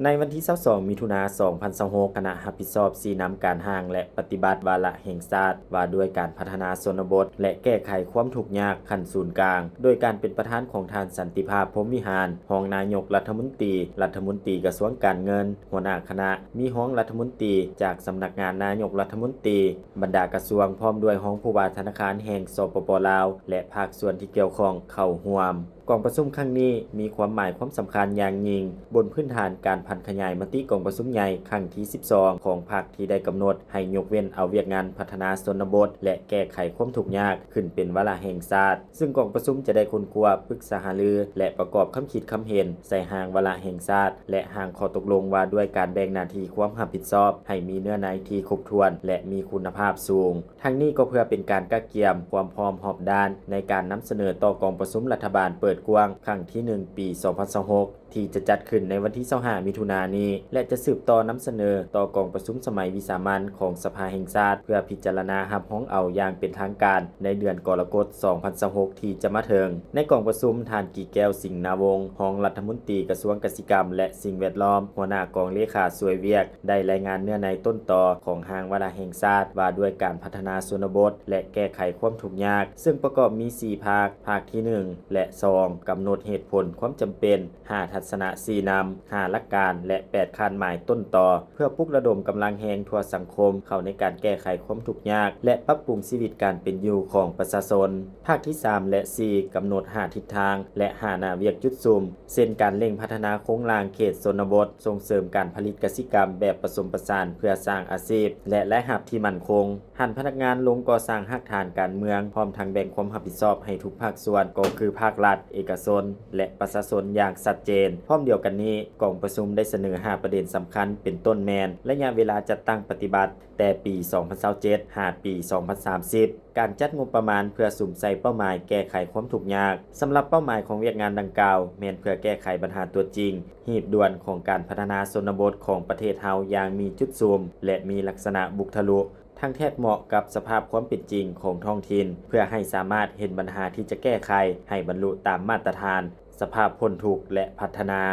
ໃນວັນທີຊາວສອງ ມິຖຸນາ ສອງພັນຊາວຫົກ ຄະນະຮັບຜິດຊອບຊີ້ນຳການຮ່າງ ແລະ ປະຕິບັດວາລະແຫ່ງຊາດ ວ່າດ້ວຍການພັດທະນາຊົນນະບົດ ແລະ ແກ້ໄຂຄວາມທຸກຍາກຂັ້ນສູນກາງ ໂດຍການເປັນປະທານຂອງທ່ານ ສັນຕິພາບ ພົມວິຫານ ຮອງນາຍົກລັດຖະມົນຕີ, ລັດຖະມົນຕີກະຊວງການເງິນ, ຫົວໜ້າຄະນະ, ມີຮອງລັດຖະມົນຕີຈາກສຳນັກງານນາຍົກລັດຖະມົນຕີ, ບັນດາກະຊວງ ພ້ອມດ້ວຍຮອງຜູ້ວ່າທະນາຄານແຫ່ງ ສປປ ລາວ ແລະ ພາກສ່ວນທີ່ກ່ຽວຂ້ອງເຂົ້າຮ່ວມ. ກອງປະຊຸມຄັ້ງນີ້ມີຄວາມໝາຍຄວາມສຳຄັນຢ່າງຍິ່ງ ບົນພື້ນຖານການຜັນຂະຫຍາຍມະຕິກອງປະຊຸມໃຫຍ່ຄັ້ງທີສິບສອງ ຂອງພັກທີ່ໄດ້ກຳນົດໃຫ້ຍົກເວັ້ນເອົາວຽກງານພັດທະນາຊົນນະບົດ ແລະ ແກ້ໄຂຄວາມທຸກຍາກຂຶ້ນເປັນວາລະແຫ່ງຊາດ, ຊຶ່ງກອງປະຊຸມຈະໄດ້ຄົ້ນຄວ້າ, ປຶກສາຫາລື ແລະ ປະກອບຄຳຄິດຄຳເຫັນໃສ່ຮ່າງວາລະແຫ່ງຊາດ ແລະ ຮ່າງຂໍ້ຕົກລົງວ່າດ້ວຍການແບ່ງໜ້າທີ່ຄວາມຮັບຜິດຊອບໃຫ້ມີເນື້ອໃນທີ່ຄົບຖ້ວນ ແລະ ມີຄຸນນະພາບສູງ. ທັງນີ້ກໍເພື່ອເປັນການກະກຽມຄວາມພ້ອມຮອບດ້ານໃນການນຳສະເໜີຕໍ່ກອງປະຊຸມລັດຖະບານເປີດກວ້າງຄັ້ງທີໜຶ່ງ ປີສອງພັນຊາວຫົກ ທີ່ຈະຈັດຂຶ້ນໃນວັນທີຊາວຫ້າ ມິຖຸນານີ້ ແລະ ຈະສືບຕໍ່ນຳສະເໜີຕໍ່ກອງປະຊຸມສະໄໝວິສາມັນຂອງສະພາແຫ່ງຊາດ ເພື່ອພິຈາລະນາຮັບຮອງເອົາຢ່າງເປັນທາງການໃນເດືອນກໍລະກົດ ສອງພັນຊາວຫົກ ທີ່ຈະມາເຖິງ. ໃນກອງປະຊຸມ, ທ່ານ ກີແກ້ວ ສິງນາວົງ ຮອງລັດຖະມົນຕີກະຊວງກະສິກຳ ແລະ ສິ່ງແວດລ້ອມ, ຫົວໜ້າກອງເລຂາຊ່ວຍວຽກ ໄດ້ລາຍງານເນື້ອໃນຕົ້ນຕໍຂອງຮ່າງວາລະແຫ່ງຊາດວ່າດ້ວຍການພັດທະນາຊົນນະບົດ ແລະ ແກ້ໄຂຄວາມທຸກຍາກ, ເຊິ່ງປະກອບມີສີ່ພາກ, ພາກທີໜຶ່ງ ແລະ ສອງ ກຳນົດເຫດຜົນຄວາມຈຳເປັນ, ຫ້າທັດສະນະຊີ້ນຳ, ຫ້າຫຼັກການ ແລະ ແປດຄາດໝາຍຕົ້ນຕໍ ເພື່ອປຸກລະດົມກຳລັງແຮງທົ່ວສັງຄົມເຂົ້າໃນການແກ້ໄຂຄວາມທຸກຍາກ ແລະ ປັບປຸງຊີວິດການເປັນຢູ່ຂອງປະຊາຊົນ. ພາກທີສາມ ແລະ ສີ່ ກຳນົດຫ້າທິດທາງ ແລະ ຫ້າໜ້າວຽກຈຸດສຸມ ເຊັ່ນ ການເລັ່ງພັດທະນາໂຄງລ່າງເຂດຊົນນະບົດ, ສົ່ງເສີມການຜະລິດກະສິກຳແບບປະສົມປະສານເພື່ອສ້າງອາຊີບ ແລະ ລາຍຮັບທີ່ໝັ້ນຄົງ, ຫັນພະນັກງານລົງກໍ່ສ້າງຮາກຖານການເມືອງ, ພ້ອມທັງແບ່ງຄວາມຮັບຜິດຊອບໃຫ້ທຸກພາກສ່ວນ ກໍຄືພາກລັດ, ເອກະຊົນ ແລະ ປະຊາຊົນຢ່າງຊັດເຈນ. ພ້ອມດຽວກັນນີ້, ກອງປະຊຸມໄດ້ສະເໜີຫ້າປະເດັນສຳຄັນ ເປັນຕົ້ນແມ່ນ ໄລຍະເວລາຈັດຕັ້ງປະຕິບັດ ແຕ່ປີສອງພັນຊາວເຈັດ ຫາປີສອງພັນສາມສິບ, ການຈັດງົບປະມານເພື່ອສຸມໃສ່ເປົ້າໝາຍແກ້ໄຂຄວາມທຸກຍາກ. ສຳລັບເປົ້າໝາຍຂອງວຽກງານດັ່ງກ່າວ ແມ່ນເພື່ອແກ້ໄຂບັນຫາຕົວຈິງ, ຮີບດ່ວນຂອງການພັດທະນາຊົນນະບົດຂອງປະເທດເຮົາຢ່າງມີຈຸດສຸມ ແລະ ມີລັກສະນະບຸກທະລຸ ທັງແທດເໝາະກັບສະພາບຄວາມເປັນຈິງຂອງທ້ອງຖິ່ນ, ເພື່ອໃຫ້ສາມາດເຫັນບັນຫາທີ່ຈະແກ້ໄຂໃຫ້ບັນລຸຕາມມາດຕະຖານ ສະພາບພົ້ນທຸກ ແລະ ພັດທະນາ.